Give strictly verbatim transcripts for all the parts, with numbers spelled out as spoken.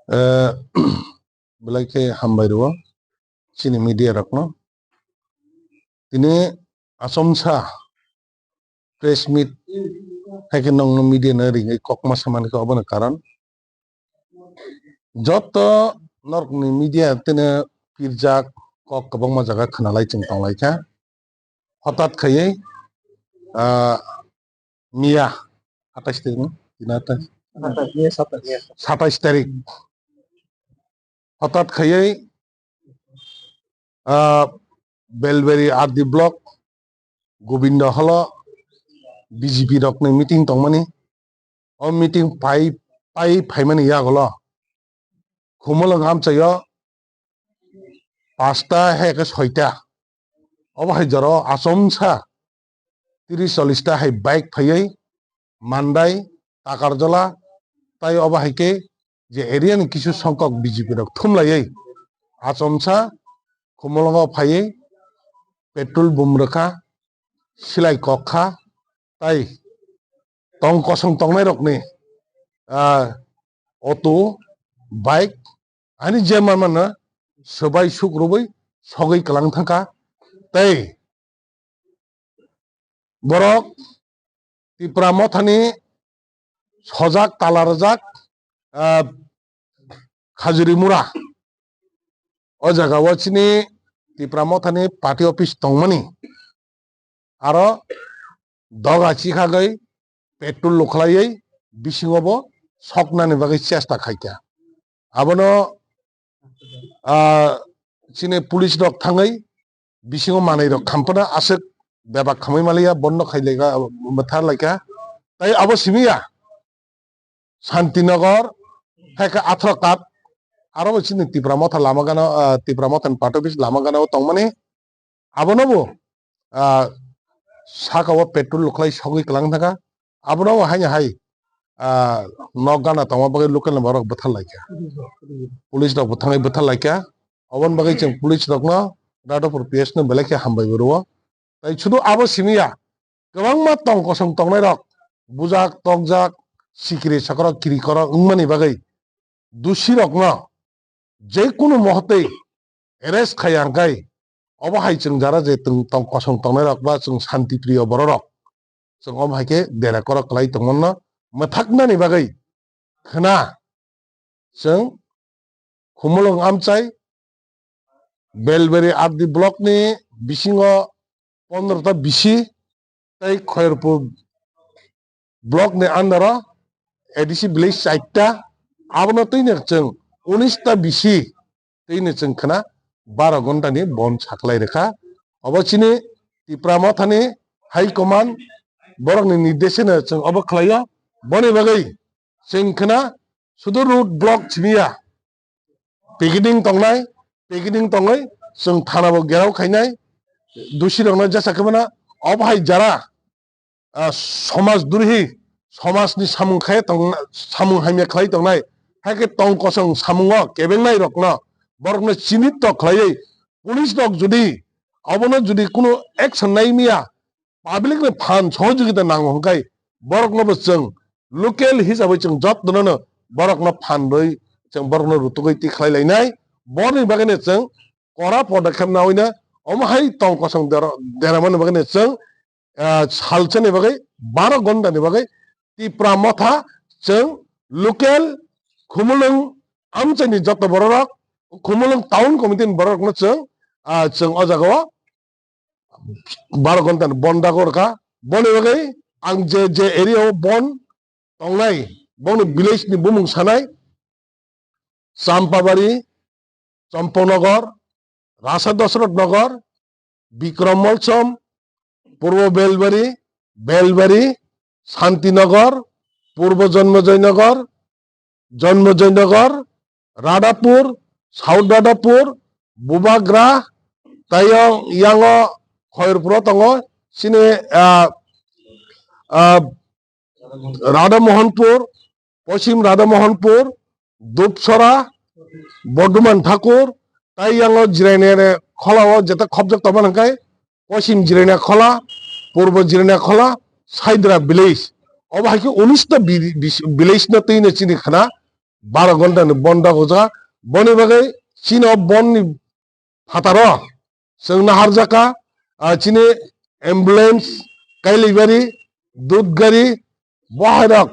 Eh, belai khe hambai rwo chini media rokno. Tini achomsa press meet hai khe nongno media no ringwi kokma samani khe obono karon. Joto norokni media tini pirjak kok kwbangma jaga khwnalai chwng tonglaikha. Hotat khaiwi, ah, miya, atais tarik no? Tini atais? Satais, miya satais. Satais tarik. Hotat khaiwi, ah, Belberi R D block, Gobindo holo B J P rokni meeting tongmani. O meeting pai, pai phaimani yagulo Khumulwng amchaio pasta hai khe soita. Obo hai jora o achomsa tris chollis ta hai bike phaiwi Mandai, Takarjala, tai obo hai khe je area ni kisu songkok B J P rok thumlaiwi achomsa Khumulwngo phaiwi petrol bum rwkha, silai kok kha, tai tong kosong tongnai rokni, ah, auto, bike, ani je manmano swbai suk rwui sogwi kwlang thangkha. Tei borok Tipra Mothani sojak tala rwjak, ah, Khajuri Mura. O jaga o chini Tipra Mothani party office tongmani. Aro doga chikhagwi petrol lukhlaiwi bisingo bo soknani bagwi chesta khaikha. Abono, ah, chini police rok thangwi bisingo manwi rok khampana aswk bebak khamwi maliya, bondo khai laika, bwthar laika. Tai abo simi ya, Santinagar, hai khe Athrakat, aro bo chini Tipra Motha lama gana, ah, Tipra Motha ni party office lama gana o tongmani. Abono bo, ah, saka o petrol lukhlai sogwi kwlang thangkha. Abono bo haino hai, ah, nok gana tongma bagwi local ni borok bwthar laikha. Police rok bo thangwi bwthar laikha. Oboni bagwi chwng police rokno Radhapur P S no belai khe hambai bo rwo. Tai sudu abo simi ya, kwbangma tong kosong tongnai rok, bujak, tokjak, sikiri sakrok, kiri korok wngmani bagwi dusi rokno je kunu mohotwi arrest khai ya hwnkhe, obo hai chwng jara je tong, tong kosong tongnai rok ba chwng shanti priyo borok rok, chwng omo hai khe dera korok kwlai tongmano mwthaknani bagwi khwna chwng Khumulwng amchai Belberi R D block ni bisingo pondro ta bisi tei Khairpur block ni under o A D C village chaita, abono twino chwng unis ta bisi twino chwng khwna baro ghonta ni bon saklai rwkha. Obo chini Tipra Motha ni high command borok ni nirdeshe no chwng obo khlai o. Boni bagwi chwng khwna sudu road block simi ya. Picketing tongnai, picketing tongwi chwng thana bo gherao khainai, dusi rokno jesa khe mano, obo hai jara, ah, somaj durhi, somaj ni samung khai tong, samung hamya khlai tongnai, hai khe tong kosong samungo kebengnai rokno, borokno chinit to khlaiwi, police rok jodi obono jodi kunu action nai miya, public ni phan sohojogita nango hwnkhe borokno bo chwng local hisabai chwng jottono no borokno phan rwi chwng borokno rutugwi tikhlai lainai. Borokni bagwi no chwng kora podokhep nawi no omo hai tong kosong dera, deramani bagwi no chwng, ah, salsa ni bagwi baro ghonta ni bagwi Tipra Motha chwng local Khumulwng amchaini joto bororok, Khumulwng town committee ni bororokno chwng, ah, chwng o jaga o baro ghonta ni bon dago rwkha. Boni bagwi ang je je area o bon tongnai, boni village ni bumung sanai, Champabari, Champanagar, Rasa Dasrath Nagar, Bikram Molsom, Purbo Belbari, Belbari, Santinagar, Purbo Janmajay Nagar, Janmajay Nagar, Radhapur, South Radhapur, Bubagra, tei yang, yango Khairpuro tongo, chini, ah, ah, Radha Mohanpur, Poschim Radha Mohanpur, Dupsora, Bordoman Thakur, tei yango jiraini kholao jeta khopjak tongmani hwnkhe Poschim Jiraina Khola, Purbo Jiraina Khola, Saidra village. Obo hai khe unis ta bi-, bis-, village no twi no chini khna baro ghonta ni bon dagujak. Boni bagwi chini o bon ni phataro chwng naharjak kha, ah, chini ambulance, kailibari, dud gari, bohairok,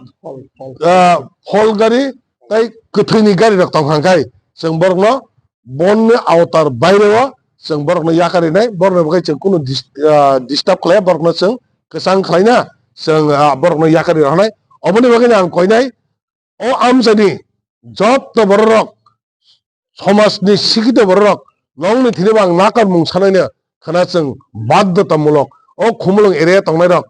ah, phol gari, tei kwthwini gari rok tong kha, hwnkhe chwng borokno bonni aotar baire o chwng borokno yakarwi nai, borokni bagwi chwng kunu dis-, ah, disturb khlai ya, borokno chwng kwchang khlai na, chwng, ah, borokno yakarwi rw nai. Oboni bagwi ang koi nai, o amchaini jotto bororok, somajni sikhito bororok, nongni thini bo ang nakarmung sanaino khna chwng baddotamulok. O Khumulwng area tongnairok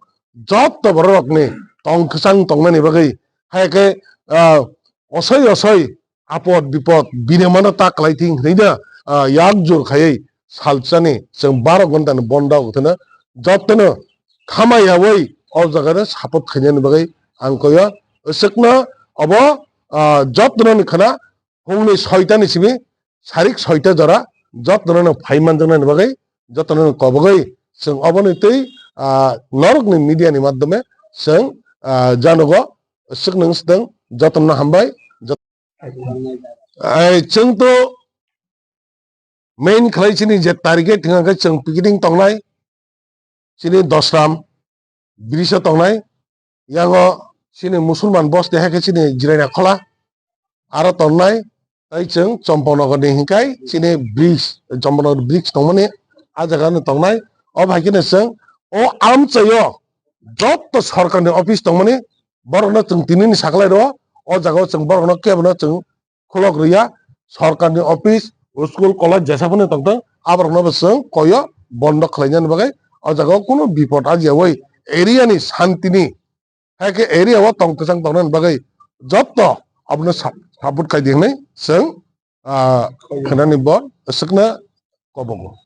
jotto bororokni tong kwchang tongnani bagwi, hai khe, ah, osoi osoi apod bipod binemano ta kwlai thing hwnwi da, ah, yak jur khaiwi salsani chwng baro ghonta ni bon dagw thwna jottono khama yawi o jaga no support khainani bagwi ang koyo. Aswkno obo, ah, jottono ni khna hwnwi soita ni simi sarik soita jora jottono no phai manjaknani bagwi jottono no kobogwi chwng oboni twi, ah, norokni media ni madhyome chwng, ah, janogo. Aswkno wngstwng, jottono hambai. Ai, chwng to main khlai chini je target hwnka khe chwng picketing tongnai, chini Dosram bridge o tongnai, yango chini Musulman bosti hai khe chini Jiraina Khola aro tongnai, tei chwng Champanagar ni hinkai chini bridge, Champanagar bridge tongmani a jaga no tongnai. O hai kheno chwng o amchaio jotto sorkar ni office tongmani borokno chwng tini ni saklai rwo, o jaga o chwng borokno kebo no chwng khulok rwya, sorkarni office, school, college jesa phano tongthok, aborokno bo chwng koyo bondo khlainani bagwi o jaga o kunu bipot ajiyawi area ni santini, hai khe area o tong kwchang tongnani bagwi jotto abono sap-, support khai di hwnwi chwng, ah, khnani bo swkna kobogo.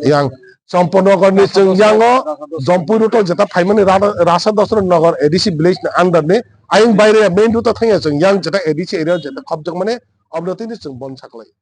Yang Champanagar ni chwng yango Jampui road o jeta phaimani Ra-, Rasa Dosra Nagar A D C village ni under ni ayang baire main road o thangya chwng yang jeta A D C area jeta khopjakmani abno tini chwng bon saklai.